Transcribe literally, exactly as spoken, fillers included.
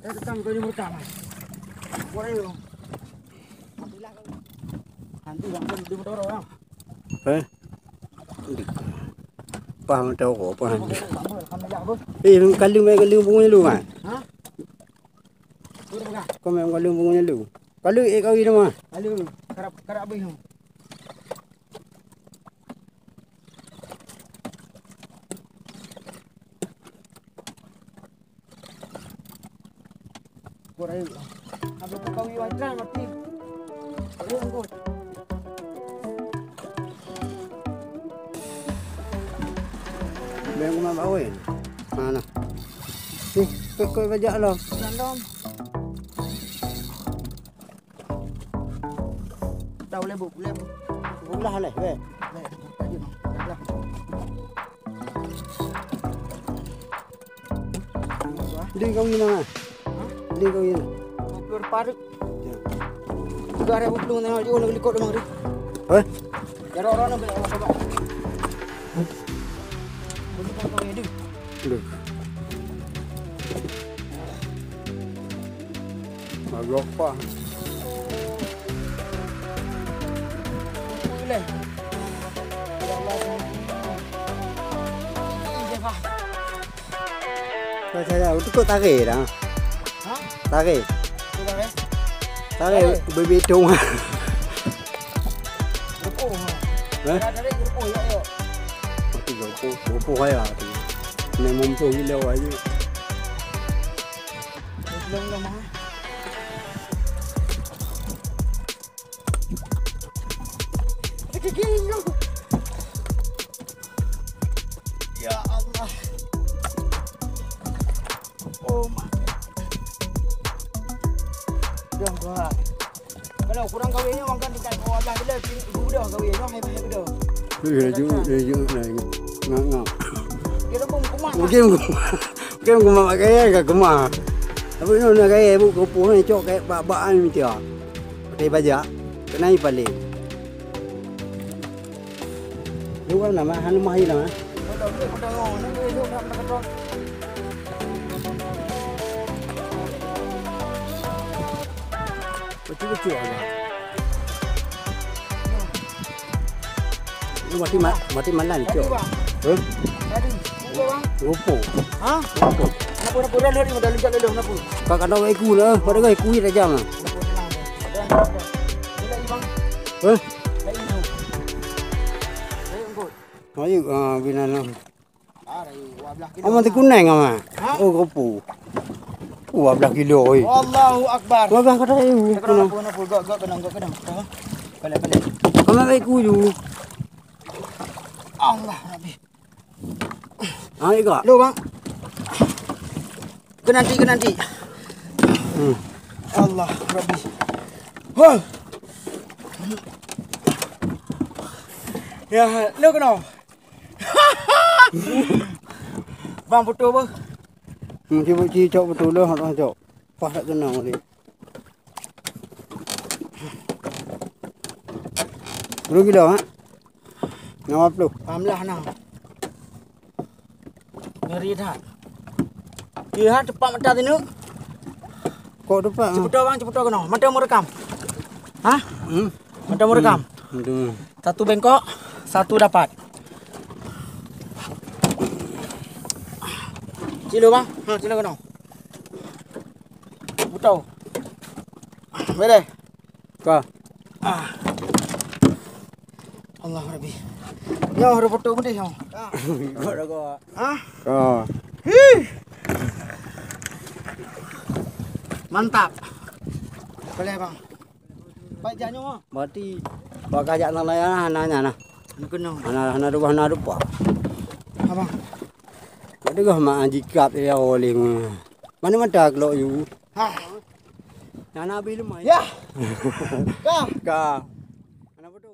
Eh, tetang kau ni merekam. Buat ayo. Nanti bang, bang, dia motor orang. Eh? Paham tahu apa? Eh, lu kalu mai kalu bunga lu kan? Ha? Kau mai kalu bunga lu. Kalu eh kau ini mah. Kalu karap karap bih. Kurang. Habis tu kau iwan trang mati. Rungkut. Bang rumah bawin. Mana? Ih, kau kau bajak lah. Dalam. Dah boleh bu, boleh bu. Ulah leh, weh. Boleh, lanjut. Udah. Dia kau ni mana? Ha? Dia kau ni. Keluar parit. Ya. Juga ada bu, belum tengok dia nak likot dah mari. Hah? Ya, orang-orang nak beli apa? Boleh kan kau ni, dia? Aduh. Agak pah. Boleh. Ya Allah, saya. Saya, saya, untuk kau tarik dah. Ha? Tarik. Tarik. Tarik, bebek dong. Geupôh, ha. Hah? Dah tarik, geupôh, yok, yok. Mati geupôh, geupôh kaya tu. Memang tu gila aja. Belum dah mah. Ya Allah. Oh my. Dah, dah. Kalau kurang kawin ni, orang kan tingkat bawah dah bila, ibu dah kawin, noh, hai, hai, dah. Ui, laju, laju, laju. Ngap, ngap. Kira pun kumat. Mungkin kumat. Mungkin kumat pakai ya, kat kumat. Tapi ni nak kaya, bu, kerupuh ni, cok kaya bak-bak ni, mesti ah. Pakai bajak. Kena ni paling. Lu kan nama, hanu mah hilang, eh? Betul-betul aja. Lu mati ma-, mati malam, cok. Hah? Lupa. Ha? Lupa. Kenapa, kenapa? Dah lari, dah lejak leleh, kenapa? Kak, kena wek iku lah. Pada kan iku ni tajam lah. Hah? Ayo, ah, bina lah. Amat kuneng amat. Ha? Oh, kopo. Dua belas kilo, oi. Allahu Akbar. Dua belas kata ibu. Kenapa, kenapa? Gak, gak, kenang, gak, kenang. Ha? Balik, balik. Amat baik kuyu. Allah Rabbi. Ah, ika. Lo, bang. Ke nanti, ke nanti. Hmm. Allah Rabbi. Hoi. Ya, lo kena. Bang, betul apa? Hmm, cuba cicok betul lah, tak cok. Pas tak kena boleh. Berapa kilo, ha? Lima puluh. Paham lah, nah. Ngeri that. Iya, ha, tepat mata sini. Kok tepat, ha? Cepeto, bang, cepeto kena. Mata mau rekam. Ha? Hmm? Mata mau rekam. Hmm. Satu bengkok, satu dapat. Cilo, bang. Ha, cilo kena. Betul. Boleh. Ka. Ah. Allah Rabbi. Nyoe ada foto putih nyoe. Kau dah kau. Ah. Ka. Hih. Mantap. Boleh, bang. Baik janyo. Berarti bak kajak nang layan hana nyan nah. Hana kena. Hana, hana rupa, hana rupa. Abang. Ada gah mak jikap ya oleh. Mana mata kelok yu? Ha. Nana habis lemai. Ya. Ka. Ka. Kenapa tu?